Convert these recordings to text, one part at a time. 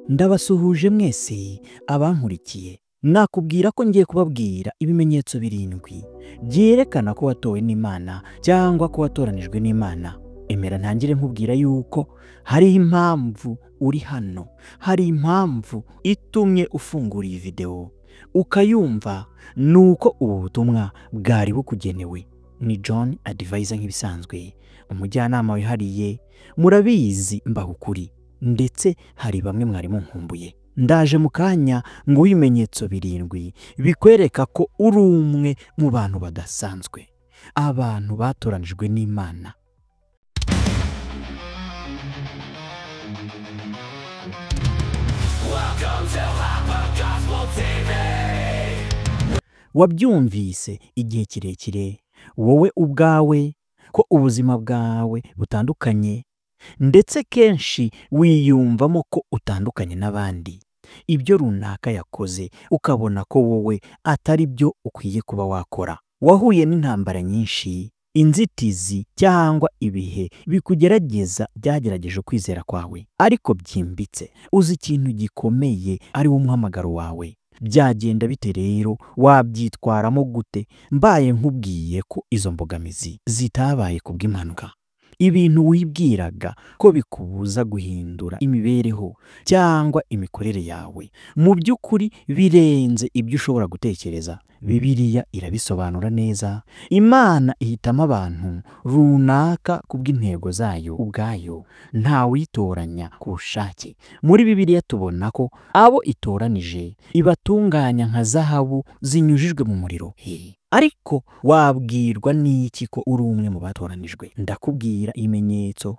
Ndabasuhuje mwese abankurikiye. Nakubwira ko ngiye kubabwira ibimenyetso 7 byerekana ko watowe n'Imana cyangwa ko watoranijwe n'Imana. Emera ntangire nkubwira yuko hari impamvu uri hano, hari impamvu itumye ufungura iyi video ukayumva, nuko ubu butumwa bwari bukugenewe. Ni John Advisor nk'ibisanzwe, umujyanama wihariye, murabizi mbaho ukuri, ndetse hari bamwe mwari munkumbuye. Ndaje mu kanya ngo ibimenyetso 7 bikwereka ko uri umwe mu bantu badasanzwe, abantu batoranijwe n'Imana. Wabyumvise igihe kirekire wowe ubwawe ko ubuzima bwawe butandukanye, ndetse kenshi wiyumvamo ko utandukanye n'abandi. Ibyo runaka yakoze ukabona ko wowe atari byo ukwiye kuba wakora. Wahuye n'intambara nyinshi, inzitizi cyangwa ibihe bikugerageza byagerageje kwizera kwawe, ariko byimbitse uzi ikintu gikomeye ari wo muhamagaro wawe. Byagenda bite rero? Wabyitwaramo gute? Mbaye nkubwiye ko izo mbogamizi zitabaye kubw'impanuka. Ibintu wibwiraga ko bikubuza guhindura imibereho cyangwa imikorere yawe, mu by'ukuri birenze ibyo ushobora gutekereza. Bibiliya irabisobanura neza. Imana ihitamo abantu runaka kubw'intego zayo ubwayo, ntawitoranya ku bushake. Muri Bibiliya tubona ko abo itoranije ibatunganya nka zahabu zinyujijwe mu muriro. Ariko wabwirwa n'iki ko uri umwe mu batoranijwe? Ndakubwira ibimenyetso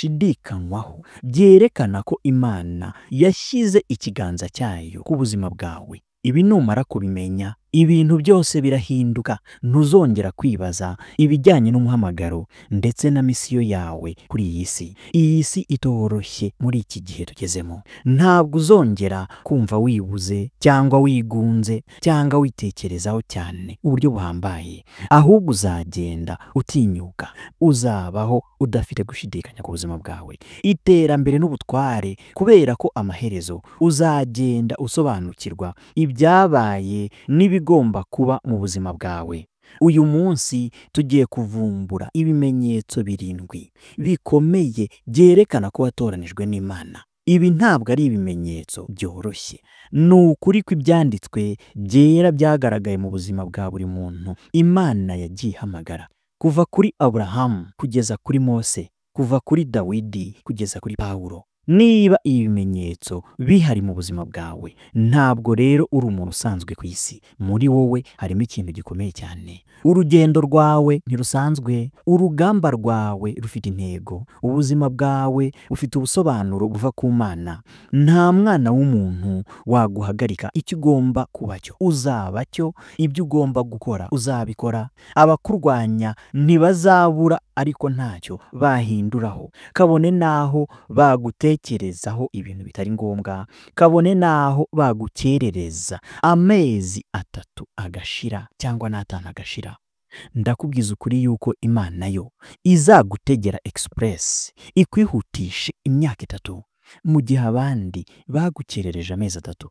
bidashidikanywaho byerekana ko Imana yashyize ikiganza cyayo ku buzima bwawe. Ibi numara kubimenya, ibintu byose birahinduka. Ntuzongera kwibaza ibijyanye n'umuhamagaro ndetse na misiyo yawe kuri iyi si. Iyi si itoroshye muri iki gihe tugezemo. Ntabwo uzongera kumva wibuze cyangwa wigunze cyangwa witekerezaho cyane uburyo buhambaye, ahubwo uzagenda utinyuka, uzabaho udafite gushidikanya ku buzima bwawe, iterambere n'ubutware, kubera ko amaherezo uzagenda usobanukirwa ibyabaye n'ibigomba kuba mu buzima bwawe. Uyu munsi tugiye kuvumbura ibimenyetso 7 bikomeye byerekana ko watoranijwe n'Imana. Ibi ntabwo ari ibimenyetso byoroshye, ni ukuri kw'ibyanditswe byera byagaragaye mu buzima bwa buri muntu Imana yagiye ihamagara, kuva kuri Aburahamu kugeza kuri Mose, kuva kuri Dawidi kugeza kuri Pawulo. Niba ibimenyetso bihari mu buzima bwawe, ntabwo rero uri umuntu usanzwe ku isi. Muri wowe harimo ikintu gikomeye cyane. Urugendo rwawe ntirusanzwe, urugamba rwawe rufite intego, ubuzima bwawe bufite ubusobanuro buva ku Mana. Nta mwana w'umuntu waguhagarika. Icyo ugomba kuba cyo uzaba cyo, ibyo ugomba gukora uzabikora. Abakurwanya ntibazabura, ariko ntacyo bahinduraho, kabone naho bagutekerezaho ibintu bitari ngombwa, kabone naho bagukerereza amezi 3 agashira cyangwa n'5 agashira. Ndakubwiza ukuri yuko Imana yo izagutegera express ikwihutishe imyaka 3 mu gihe abandi bagukerereje amezi 3.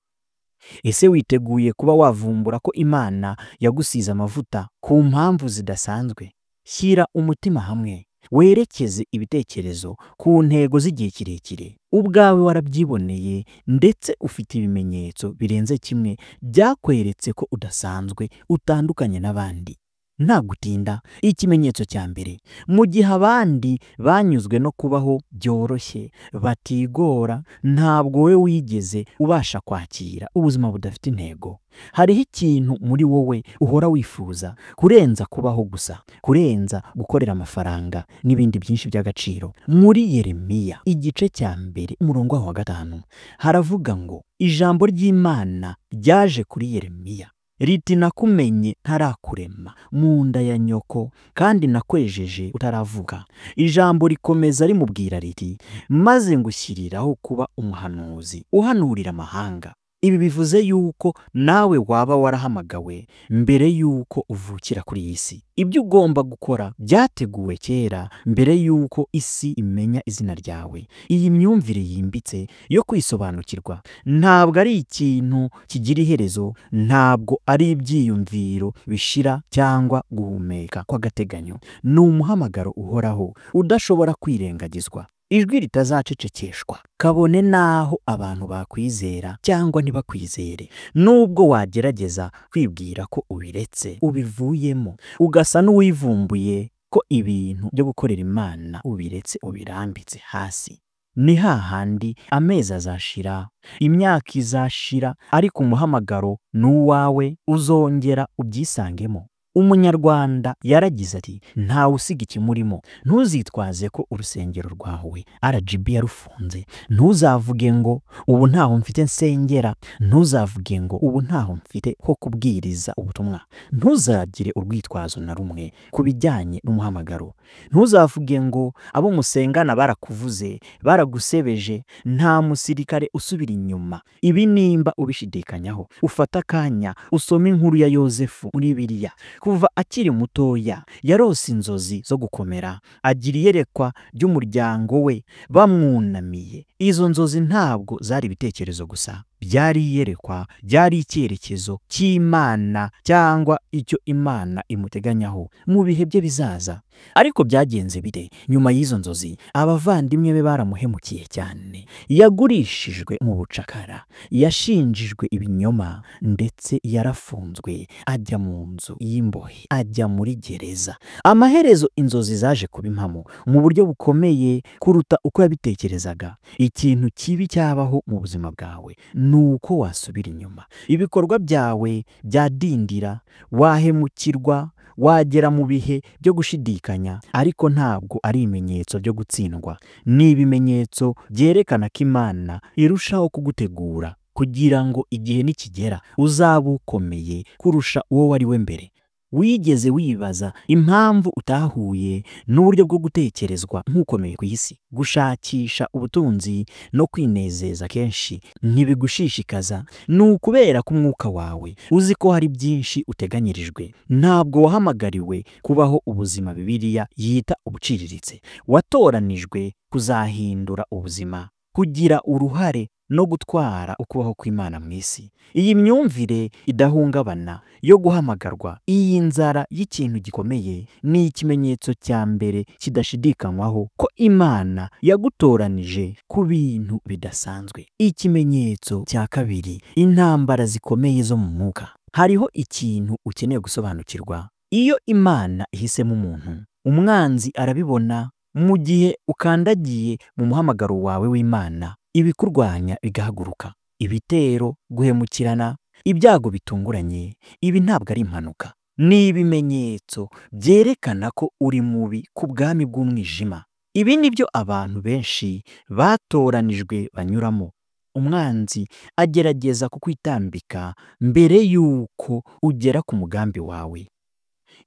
Ese witeguye kuba wavumbura ko Imana yagusize amavuta ku mpamvu zidasanzwe? Shyira umutima hamwe, werekeze ibitekerezo ku ntego z'igihe kirekire. Ubwawe warabyiboneye, ndetse ufite ibimenyetso birenze kimwe byakweretse ko udasanzwe, utandukanye n'abandi. Nta gutinda, ikimenyetso cya mbere: mu gihe abandi banyuzwe no kubaho byoroshye, batigora, ntabwo wowe wigeze ubasha kwakira ubuzima budafite intego. Hariho ikintu muri wowe uhora wifuza kurenza kubaho gusa, kurenza gukorera amafaranga n'ibindi byinshi by'agaciro. Muri Yeremiya igice cya 1 umurongo wa 5 haravuga ngo ijambo ry'Imana ryaje kuri Yeremiya riti: nakumenye ntarakurema mu nda ya nyoko, kandi nakwejeje utaravuga. Ijambo rikomeza rimubwira riti: maze ngushyiriraho kuba umuhanuzi uhanurira amahanga. Ibi bivuze yuko nawe waba warahamagawe mbere yuko uvukira kuri iyi si. Ibyo ugomba gukora byateguwe kera mbere yuko isi imenya izina ryawe. Iyi myumvire yimbitse yo kwisobanukirwa ntabwo ari ikintu kigira iherezo, ntabwo ari ibyiyumviro bishira cyangwa guhumeka kw'agateganyo. Ni umuhamagaro uhoraho udashobora kwirengagizwa, ijwi ritazacecekeshwa, kabone n'aho abantu bakwizera cyangwa ntibakwizere. Nubwo wagerageza kwibwira ko ubiretse, ubivuyemo, ugasa n'uwivumbuye ko ibintu byo gukorera Imana ubiretse ubirambitse hasi, ni hahandi amezi azashira, imyaka izashira, ariko umuhamagaro ni uwawe, uzongera ubyisangemo. Umunyarwanda yaragize ati ntawe usiga ikimurimo. Ntuzitwaze ko urusengero rwawe RGB yarufunze. Ntuzavuge ngo ubu ntaho mfite nsengera. Ntuzavuge ngo ubu ntaho mfite ho kubwiriza ubutumwa. Ntuzagire urwitwazo na rumwe ku bijyanye n'umuhamagaro. Ntuzavuge ngo abo musengana barakuvuze, baragusebeje, nta musirikare usubira inyuma. Ibi nimba ubishidikanyaho, ufata akanya usome inkuru ya Yozefu muri Bibiliya. Kuva akiri mutoya yarose inzozi zo gukomera, agira iyerekwa ry'umuryango we bamwunamiye. Izo nzozi ntabwo zari ibitekerezo gusa, byari iyerekwa, byari icyerekezo cy'Imana cyangwa icyo Imana imuteganyaho mu bihe bye bizaza. Ariko byagenze bite? Nyuma y'izo nzozi abavandimwe be baramuhemukiye cyane. Yagurishijwe mu bucakara, yashinjijwe ibinyoma, ndetse yarafunzwe, ajya mu nzu y'imbohe, ajya muri gereza. Amaherezo inzozi zaje kuba impamo mu buryo bukomeye kuruta uko yabitekerezaga. Ikintu kibi cyabaho mu buzima bwawe ni uko wasubira inyuma. Ibikorwa byawe byadindira, wahemukirwa, wagera mu bihe byo gushidikanya, ariko ntabwo ari ibimenyetso byo gutsindwa. Ni ibimenyetso byerekana ko Imana irushaho kugutegura kugira ngo igihe nikigera uzabe ukomeye kurusha uwo wari we mbere. Wigeze wibaza impamvu utahuye n'uburyo bwo gutekerezwa nk'ukomeye ku isi? Gushakisha ubutunzi no kwinezeza kenshi ntibigushishikaza. Ni ukubera ko umwuka wawe uzi ko hari byinshi uteganyirijwe. Ntabwo wahamagariwe kubaho ubuzima Bibiliya yita ubuciriritse. Watoranijwe kuzahindura ubuzima, kugira uruhare no gutwara ukubaho kw'Imana mu isi. Iyi myumvire idahungabana yo guhamagarwa, iyi nzara y'ikintu gikomeye, ni ikimenyetso cya mbere kidashidikanywaho ko Imana yagutoranije ku bintu bidasanzwe. Ikimenyetso cya kabiri, intambara zikomeye zo mu mwuka. Hariho ikintu ukeneye gusobanukirwa. Iyo Imana ihisemo umuntu, umwanzi arabibona. Mu gihe ukandagiye mu muhamagaro wawe w'Imana, ibikurwanya bigahaguruka, ibitero, guhemukirana, ibyago bitunguranye. Ibi ntabwo ari impanuka, ni ibimenyetso byerekana ko uri mubi ku bwami bw'umwijima. Ibi ni byo abantu benshi batoranijwe banyuramo. Umwanzi agerageza kukwitambika mbere y'uko ugera ku mugambi wawe.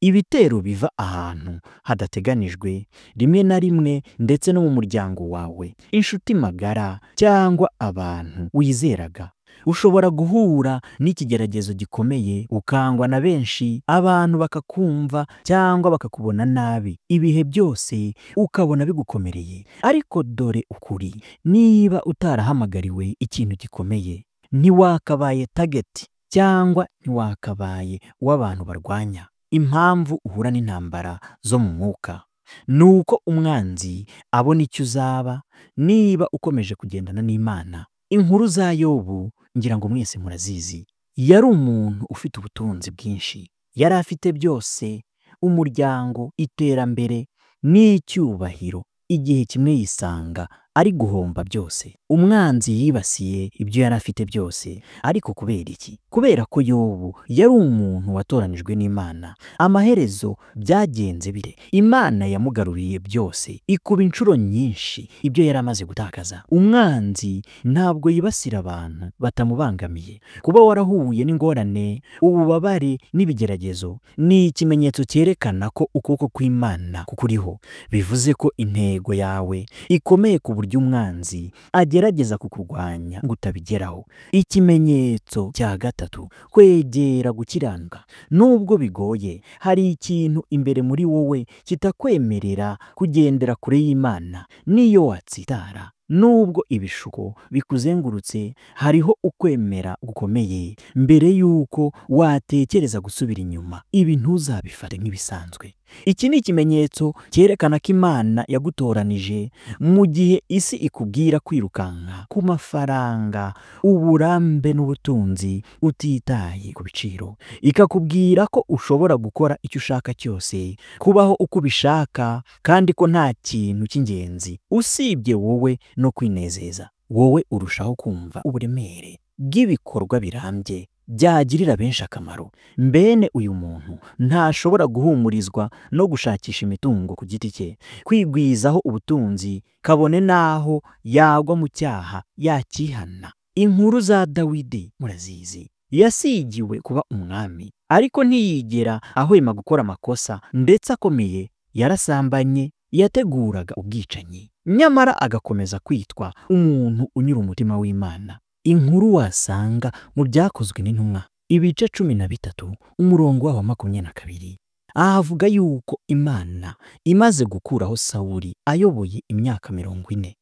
Ibitero biva ahantu hadateganijwe, rimwe na rimwe ndetse no mu muryango wawe, inshuti magara cyangwa abantu wizeraga. Ushobora guhura n'ikigeragezo gikomeye, ukangwa na benshi, abantu bakakumva cyangwa bakakubona nabi, ibihe byose ukabona bigukomereye. Ariko dore ukuri, niba utarahamagariwe ikintu gikomeye, ntiwakabaye target cyangwa ntiwakabaye uw'abantu barwanya. Impamvu uhura n'intambara zo mu mwuka ni uko umwanzi abona icyo uzaba niba ukomeje kugendana n'Imana. Inkuru za Yobu ngira ngo mwese murazizi. Yari umuntu ufite ubutunzi bwinshi, yari afite byose, umuryango, iterambere n'icyubahiro. Igihe kimwe yisanga ari guhomba byose. Umwanzi yibasiye ibyo yari afite byose. Ariko kubera iki? Kubera ko Yobu yari umuntu watoranijwe n'Imana. Amaherezo byagenze bire? Imana yamugaruriye byose, ikuba inshuro nyinshi ibyo yari amaze gutakaza. Umwanzi ntabwo yibasira abantu batamubangamiye. Kuba warahuye n'ingorane, ububabare n'ibigeragezo ni ikimenyetso cyerekana ko ukuboko kw'Imana kukuriho. Bivuze ko intego yawe ikomeye ku buryo uburyo umwanzi agerageza kukurwanya ngo utabigeraho. Ikimenyetso cya gatatu, kwegera gukiranuka. Nubwo bigoye, hari ikintu imbere muri wowe kitakwemerera kugendera kure y'Imana n'iyo watsitara. Nubwo ibishuko bikuzengurutse, hariho ukwemera gukomeye mbere y'uko watekereza gusubira inyuma. Ibi ntuzabifate nk'ibisanzwe. Iki ni ikimenyetso cyerekana ko Imana yagutoranije mu gihe isi ikubwira kwirukanka ku mafaranga, uburambe n'ubutunzi utitaye ku biciro. Ikakubwira ko ushobora gukora icyo ushaka cyose, kubaho uko ubishaka, kandi ko nta kintu cy'ingenzi usibye wowe no kwinezeza. Wowe urushaho kumva uburemere bw'ibikorwa birambye byagirira benshi akamaro. Mbene uyu muntu ntashobora guhumurizwa no gushakisha imitungo ku giti cye, kwigwizaho ubutunzi, kabone n'aho yagwa mu cyaha yakihana. Inkuru za Dawidi murazizi. Yasigiwe kuba umwami, ariko ntiyigera ahwema gukora amakosa ndetse akomeye. Yarasambanye, yateguraga ubwicanyi, nyamara agakomeza kwitwa umuntu unyura umutima w'Imana. Inkuru wasanga mu Byakozwe n'Intumwa ibice 13 umurongo wa 22, ahavuga yuko Imana imaze gukuraho Sawuli ayoboye imyaka 40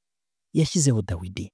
yashyizeho Dawidi.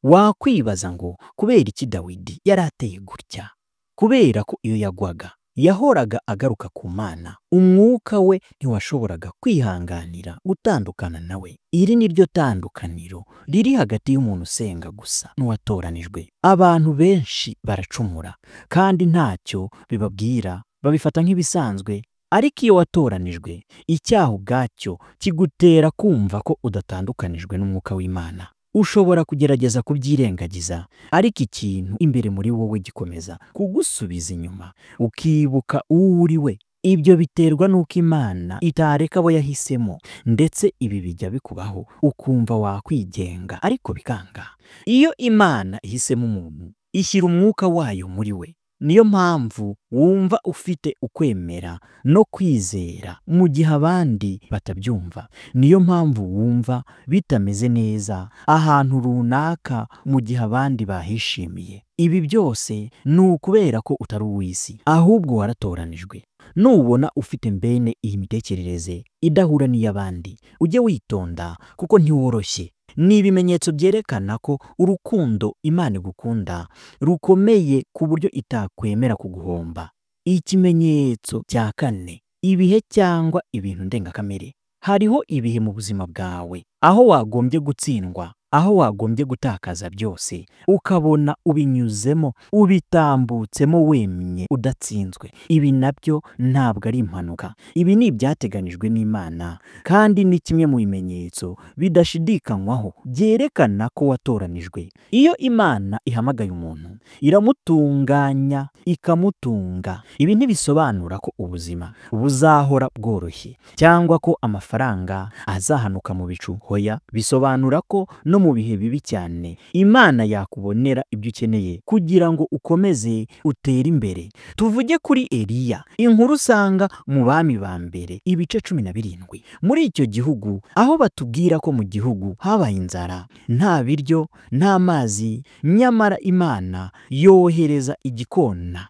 Wakwibaza ngo kubera iki Dawidi yari ateye gutya? Kubera ko iyo yagwaga yahoraga agaruka ku Mana, umwuka we ntiwashoboraga kwihanganira gutandukana nawe. Iri ni ryo tandukaniro riri hagati y'umuntu usenga gusa n'uwatoranijwe. Abantu benshi baracumura kandi ntacyo bibabwira, babifata nk'ibisanzwe. Ariko iyo watoranijwe, icyaha ubwacyo kigutera kumva ko udatandukanijwe n'umwuka w'Imana. Ushobora kugerageza kubyirengagiza, ariko ikintu imbere muri wowe gikomeza kugusubiza inyuma, ukibuka uwo uri we. Ibyo biterwa n'uko Imana itareka abo yahisemo, ndetse ibi bijya bikubaho ukumva wakwigenga ariko bikanga. Iyo Imana ihisemo umuntu, ishyira umwuka wayo muri we. Niyo mpamvu wumva ufite ukwemera no kwizera mu gihe abandi batabyumva. Niyo mpamvu wumva bitameze neza ahantu runaka mu gihe abandi bahishimiye. Ibi byose ni ukubera ko utari uw'isi, ahubwo waratoranijwe. Nubona ufite mbene iyi mitekerereze idahura n'iy'abandi, ujye witonda kuko ntiworoshye. Ni ibimenyetso byerekana ko urukundo Imana igukunda rukomeye ku buryo itakwemera kuguhomba. Ikimenyetso cya kane, ibihe cyangwa ibintu ndengakamere. Hariho ibihe mu buzima bwawe aho wagombye gutsindwa, aho wagombye gutakaza byose, ukabona ubinyuzemo, ubitambutsemo wemye udatsinzwe. Ibi nabyo ntabwo ari impanuka. Ibi ni ibyateganijwe n'Imana, kandi ni kimwe mu bimenyetso bidashidikanywaho byerekana ko watoranijwe. Iyo Imana ihamagaye umuntu, iramutunganya, ikamutunga. Ibi ntibisobanura ko ubuzima buzahora bworoshye cyangwa ko amafaranga azahanuka mu bicu. Hoya, bisobanura ko no mu bihe bibi cyane Imana yakubonera ibyo ukeneye kugira ngo ukomeze utere imbere. Tuvuge kuri Eliya, inkuru usanga mu Bami ba Mbere ibice 17. Muri icyo gihugu aho batubwira ko mu gihugu habaye inzara, nta biryo, nta mazi, nyamara Imana yohereza igikona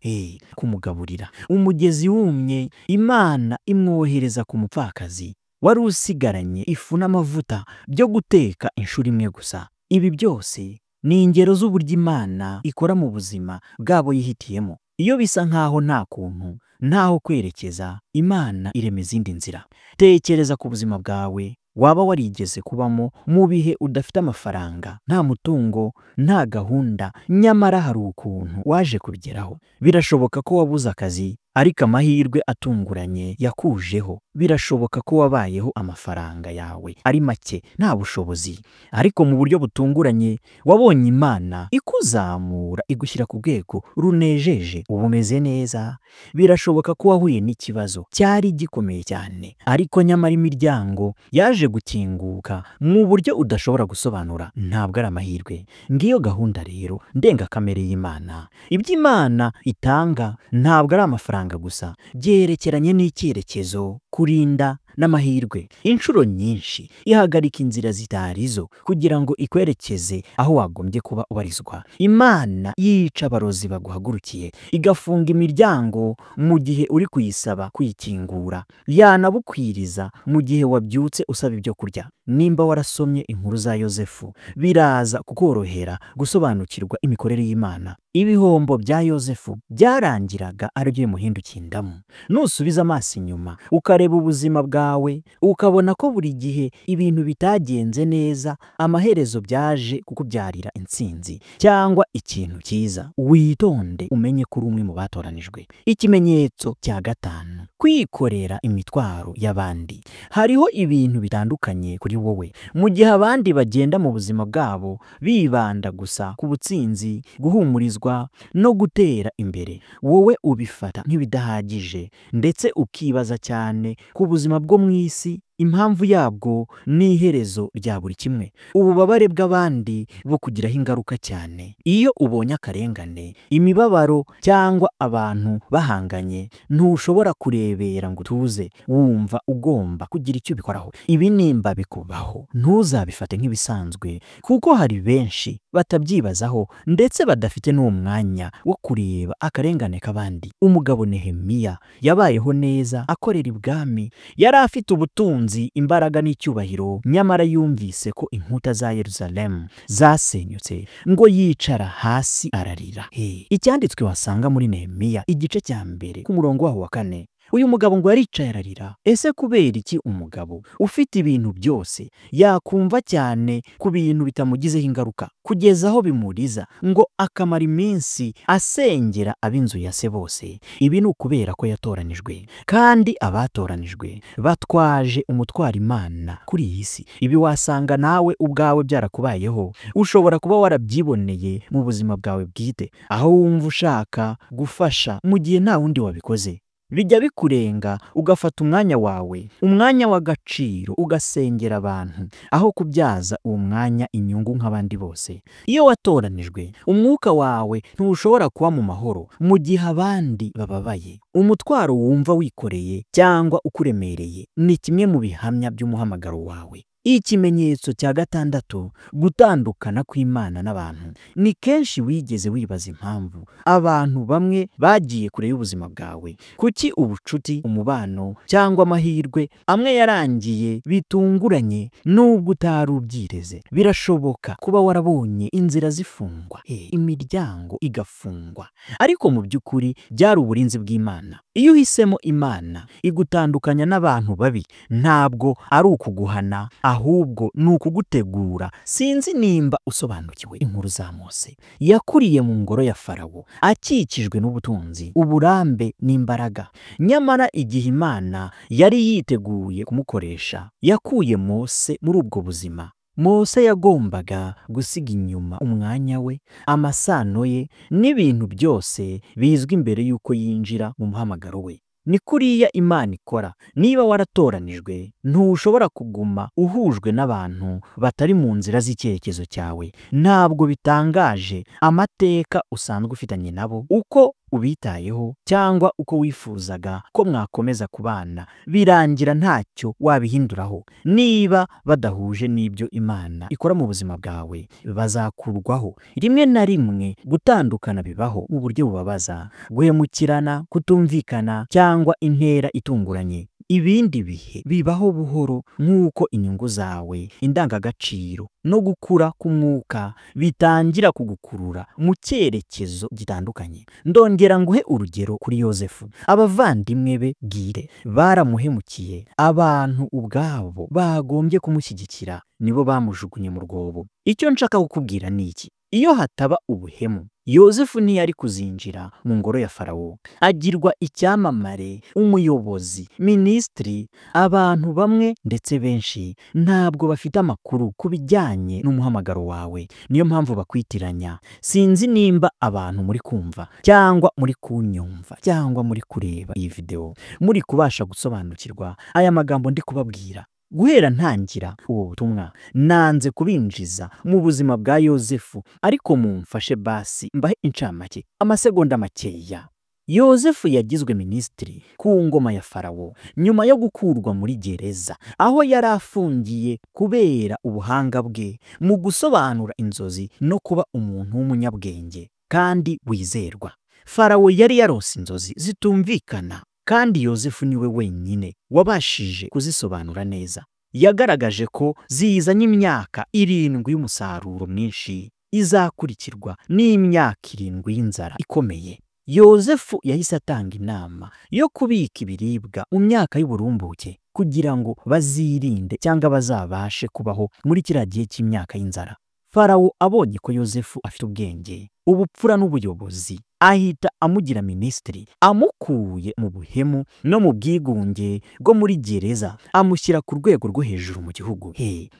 kumugaburira. Umugezi wumye, Imana imwohereza ku mupfakazi wari usigaranye ifu n'amavuta byo guteka inshuro imwe gusa. Ibi byose ni ingero z'uburyo Imana ikora mu buzima bwabo yihitiyemo. Iyo bisa nkaho nta kuntu, ntaho kwerekeza, Imana irema izindi nzira. Tekereza ku buzima bwawe waba warigeze kubamo mu bihe udafite amafaranga, nta mutungo, nta gahunda, nyamara hari ukuntu waje kubigeraho. Birashoboka ko wabuze akazi, ariko amahirwe atunguranye yakujeho. Birashoboka ko wabayeho amafaranga yawe ari make, nta bushobozi, ariko mu buryo butunguranye wabonye Imana ikuzamura, igushyira ku rwego runejeje, uba umeze neza. Birashoboka ko wahuye n'ikibazo cyari gikomeye cyane, ariko nyamara imiryango yaje gukinguka mu buryo udashobora gusobanura. Ntabwo ari amahirwe. Ngiyo gahunda rero ndengakamere y'Imana. Ibyo Imana itanga ntabwo ari amafaranga gusa, byerekeranye n'icyerekezo, kurinda n'amahirwe. Inshuro nyinshi ihagarika inzira zitarizo kugira ngo ikwerekeze aho wagombye kuba ubarizwa. Imana yica abarozi baguhagurukiye, igafunga imiryango mu gihe uri kuyisaba kuyikingura, yanabukwiriza mu gihe wabyutse usaba ibyo kurya. Nimba warasomye inkuru za Yozefu, biraza kukorohera gusobanukirwa imikorere y'Imana. Ibihombo bya Yozefu byarangiraga aribyo bimuhindukiye indamu. Nusubiza amaso inyuma ukareba ubuzima bwawe, ukabona ko buri gihe ibintu bitagenze neza, amaherezo byaje kukubyarira intsinzi cyangwa ikintu cyiza, witonde umenye ko uri umwe mu batoranijwe. Ikimenyetso cya gatanu, kwikorera imitwaro y'abandi. Hariho ibintu bitandukanye kuri wowe. Mu gihe abandi bagenda mu buzima bwabo bibanda gusa ku butsinzi, guhumurizwa no gutera imbere, wowe ubifata nk'ibidahagije, ndetse ukibaza cyane ku buzima bwo mu isi, impamvu yabwo n'iherezo rya buri kimwe. Ububabare bw'abandi bukugiraho ingaruka cyane. Iyo ubonye akarengane, imibabaro cyangwa abantu bahanganye, ntushobora kurebera ngo utuze, wumva ugomba kugira icyo ubikoraho. Ibi nimba bikubaho, ntuzabifate nk'ibisanzwe, kuko hari benshi batabyibazaho ndetse badafite n'uwo mwanya wo kureba akarengane k'abandi. Umugabo Nehemiya yabayeho neza, akorera ibwami, yari afite ubutunzi, imbaraga n'icyubahiro, nyamara yumvise ko inkuta za Yerusalemu zasenyutse, ngo yicara hasi ararira. Icyanditswe wasanga muri Nehemiya igice cya 1 ku murongo waho wa 4. Uyu mugabo ngo yaricaye ararira. Ese kubera iki umugabo ufite ibintu byose yakumva cyane ku bintu bitamugizeho ingaruka, kugeza aho bimuriza ngo akamara iminsi asengera ab'inzu ya se bose? Ibi ni ukubera ko yatoranijwe, kandi abatoranijwe batwaje umutwaro Imana kuri iyi si. Ibi wasanga nawe ubwawe byarakubayeho. Ushobora kuba warabyiboneye mu buzima bwawe bwite, aho wumva ushaka gufasha mu gihe nta wundi wabikoze. Bijya bikurenga ugafata umwanya wawe, umwanya w'agaciro, ugasengera abantu aho kubyaza uwo mwanya inyungu nk'abandi bose. Iyo watoranijwe, umwuka wawe ntushobora kuba mu mahoro mu gihe abandi bababaye. Umutwaro wumva wikoreye cyangwa ukuremereye ni kimwe mu bihamya by'umuhamagaro wawe. Ikimenyetso cya gatandatu, gutandukana kw'Imana n'abantu. Ni kenshi wigeze wibaza impamvu abantu bamwe bagiye kure y'ubuzima bwawe. Kuki ubucuti, umubano cyangwa amahirwe amwe yarangiye bitunguranye nubwo utari ubyireze? Birashoboka kuba warabonye inzira zifungwa, imiryango igafungwa, ariko mu by'ukuri byari uburinzi bw'Imana. Iyo uhisemo Imana, igutandukanya n'abantu babi, ntabwo ari ukuguhana, ahubwo ni ukugutegura. Sinzi nimba usobanukiwe inkuru za Mose. Yakuriye mu ngoro ya Farawo, akikijwe n'ubutunzi, uburambe n'imbaraga. Nyamara igihe Imana yari yiteguye kumukoresha, yakuye Mose muri ubwo buzima. Mose yagombaga gusiga inyuma umwanya we, amasano ye n'ibintu byose bizwi mbere y'uko yinjira mu muhamagaro we. Ni kuriya Imana ikora. Niba waratoranijwe, ntushobora kuguma uhujwe n'abantu batari mu nzira z'icyerekezo cyawe. Ntabwo bitangaje amateka usanzwe ufitanye nabo, uko ubitayeho cyangwa uko wifuzaga ko mwakomeza kubana, birangira ntacyo wabihinduraho. Niba badahuje n'ibyo Imana ikora mu buzima bwawe, bazakurwaho. Rimwe na rimwe gutandukana bibaho mu buryo bubabaza, guhemukirana, kutumvikana cyangwa intera itunguranye. Ibindi bihe bibaho buhoro, nk'uko inyungu zawe, indangagaciro no gukura k'umwuka bitangira kugukurura mu cyerekezo gitandukanye. Ndongera nguhe urugero kuri Yozefu. Abavandimwe be bwite baramuhemukiye, abantu ubwabo bagombye kumushyigikira nibo bamujugunye mu rwobo. Icyo nshaka kukubwira ni iki: iyo hataba ubuhemu, Yozefu ntiyari kuzinjira mu ngoro ya Farawo, agirwa icyamamare, umuyobozi, minisitiri. Abantu bamwe ndetse benshi ntabwo bafite amakuru ku bijyanye n'umuhamagaro wawe, niyo mpamvu bakwitiranya. Sinzi nimba abantu muri kumva cyangwa muri kunyumva cyangwa muri kureba iyi video muri kubasha gusobanukirwa aya magambo ndi kubabwira. Guhera ntangira ubu butumwa nanze kubinjiza mu buzima bwa Yozefu, ariko mumfashe basi mbahe incamake, amasegonda makeya. Yozefu yagizwe minisitiri ku ngoma ya Farawo nyuma yo gukurwa muri gereza aho yari afungiye kubera ubuhanga bwe mu gusobanura inzozi no kuba umuntu w'umunyabwenge kandi wizerwa. Farawo yari yarose inzozi zitumvikana kandi Yozefu niwe wenyine wabashije kuzisobanura neza. Yagaragaje ko zizanye imyaka 7 y'umusaruro mwinshi izakurikirwa n'imyaka 7 y'inzara ikomeye. Yozefu yahise atanga inama yo kubika ibiribwa mu myaka y'uburumbuke kugira ngo bazirinde cyangwa bazabashe kubaho muri kiriya gihe cy'imyaka y'inzara. Farawo abonye ko Yozefu afite ubwenge, ubupfura n'ubuyobozi, ahita amugira minisitiri, amukuye mu buhemu no mu bwigunge bwo muri gereza, amushyira ku rwego rwo hejuru mu gihugu.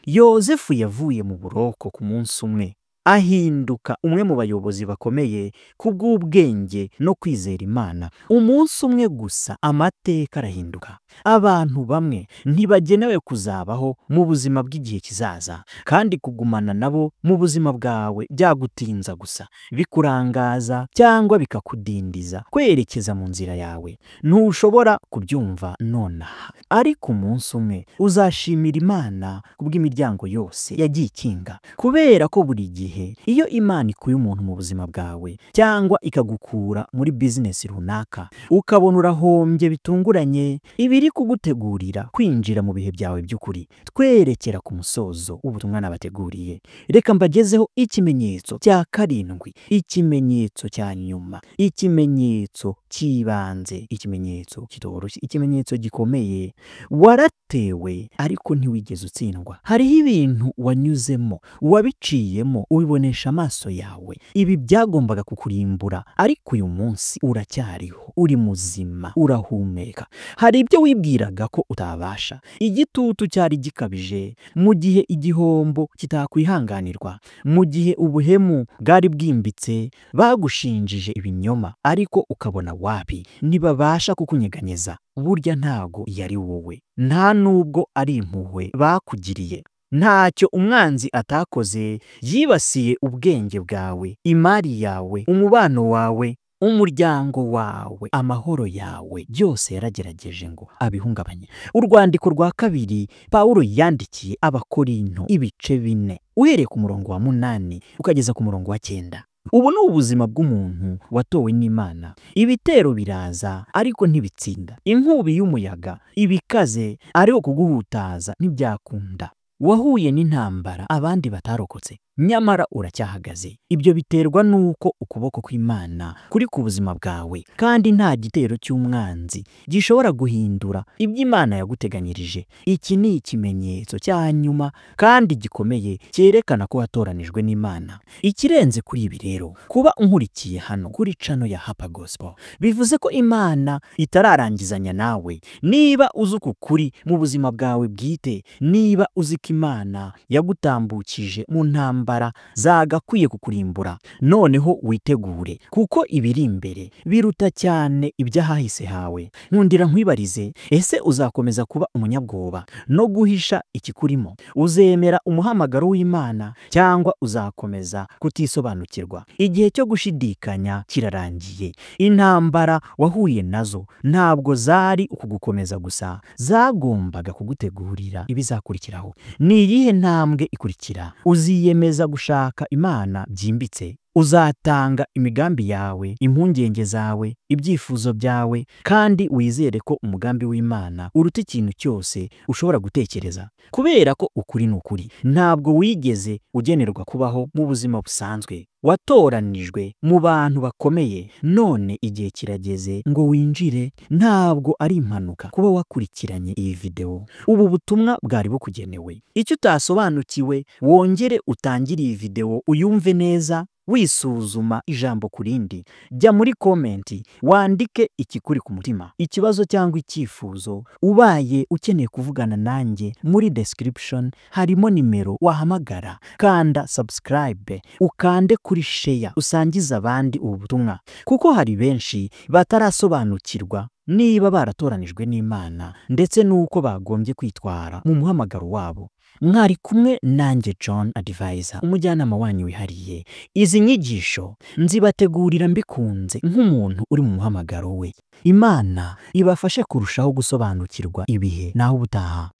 Yozefu yavuye mu buroko ku munsi umwe, ahinduka umwe mu bayobozi bakomeye kubw'ubwenge no kwizera Imana. Umunsi umwe gusa amateka arahinduka. Abantu bamwe ntibagenewe kuzabaho mu buzima bw'igihe kizaza, kandi kugumana nabo mu buzima bwawe byagutinza gusa, bikurangaza cyangwa bikakudindiza kwerekeza mu nzira yawe. Ntushobora kubyumva nonaha, ariko umunsi umwe uzashimira Imana kubw'imiryango yose yagiye ikinga, kubera ko buri gihe iyo Imana ikuye umuntu mu buzima bwawe cyangwa ikagukura muri bizinesi runaka, ukabona urahombye bitunguranye, ibiri kugutegurira kwinjira mu bihe byawe by'ukuri. Twerekera ku musozo w'ubutumwa nabateguriye, reka mbagezeho ikimenyetso cya 7, ikimenyetso cya nyuma, ikimenyetso cy'ibanze, ikimenyetso kitoroshye, ikimenyetso gikomeye. Waratewe ariko ntiwigeze utsindwa. Hariho ibintu wanyuzemo, wabiciyemo, ubibonesha amaso yawe. Ibi byagombaga kukurimbura, ariko uyu munsi uracyariho, uri muzima, urahumeka. Hari ibyo wibwiraga ko utabasha. Igitutu cyari gikabije, mu gihe igihombo kitakwihanganirwa, mu gihe ubuhemu bwari bwimbitse, bagushinjije ibinyoma, ariko ukabona wapi, ntibabasha kukunyeganyeza. Burya ntago yari wowe, nta nubwo ari impuhwe bakugiriye. Ntacyo umwanzi atakoze, yibasiye ubwenge bwawe, imari yawe, umubano wawe, umuryango wawe, amahoro yawe, byose yaragerageje ngo abihungabanye. Urwandiko rwa 2 Pawulo yandikiye Abakorinto ibice 4, uhereye ku murongo wa 8 ukageza ku murongo wa 9. Ubu ni ubuzima bw'umuntu watowe n'Imana. Ibitero biraza ariko ntibitsinda. Inkubi y'umuyaga ibikaze ariko kuguhutaza ntibyakunda. Wahuye n'intambara abandi batarokotse, nyamara uracyahagaze. Ibyo biterwa n'uko ukuboko kw'Imana kuri ku buzima bwawe, kandi nta gitero cy'umwanzi gishobora guhindura ibyo Imana yaguteganyirije. Iki ni ikimenyetso cya nyuma kandi gikomeye cyerekana ko watoranijwe n'Imana. Ikirenze kuri ibi rero, kuba unkurikiye hano kuri channel ya Happy Gospel bivuze ko Imana itararangizanya nawe. Niba uzi uku kuri mu buzima bwawe bwite, niba uzi ko Imana yagutambukije mu ntambara zagakwiye kukurimbura, noneho witegure, kuko ibiri imbere biruta cyane iby'ahahise hawe. Nkundira nkwibarize, ese uzakomeza kuba umunyabwoba no guhisha ikikurimo? Uzemera umuhamagaro w'Imana cyangwa uzakomeza kutisobanukirwa? Igihe cyo gushidikanya kirarangiye. Intambara wahuye nazo ntabwo zari ukugukomeza gusa, zagombaga kugutegurira ibizakurikiraho. Ni iyihe ntambwe ikurikira? Uziyemeza gushaka Imana byimbitse? Uzatanga imigambi yawe, impungenge zawe, ibyifuzo byawe, kandi wizere ko umugambi w'Imana uruta ikintu cyose ushobora gutekereza. Kubera ko ukuri ni ukuri, ntabwo wigeze ugenerwa kubaho mu buzima busanzwe. Watoranijwe mu bantu bakomeye, none igihe kirageze ngo winjire. Ntabwo ari impanuka kuba wakurikiranye iyi video. Ubu butumwa bwari bukugenewe. Icyo utasobanukiwe, wongere utangire iyi video uyumve neza, wisuzuma ijambo ku rindi. Jya muri komenti wandike ikikuri ku mutima, ikibazo cyangwa icyifuzo. Ubaye ukeneye kuvugana nanjye, muri description harimo nimero wahamagara. Kanda subscribe, ukande kuri share, usangize abandi ubu butumwa, kuko hari benshi batarasobanukirwa niba baratoranijwe n'Imana ndetse n'uko bagombye kwitwara mu muhamagaro wabo. Mwari kumwe nanjye John Advisor, umujyanama wanyu wihariye. Izi nyigisho nzibategurira mbikunze nk'umuntu uri mu muhamagaro we. Imana ibafashe kurushaho gusobanukirwa ibihe. Naho ubutaha.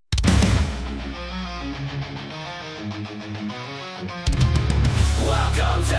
Welcome to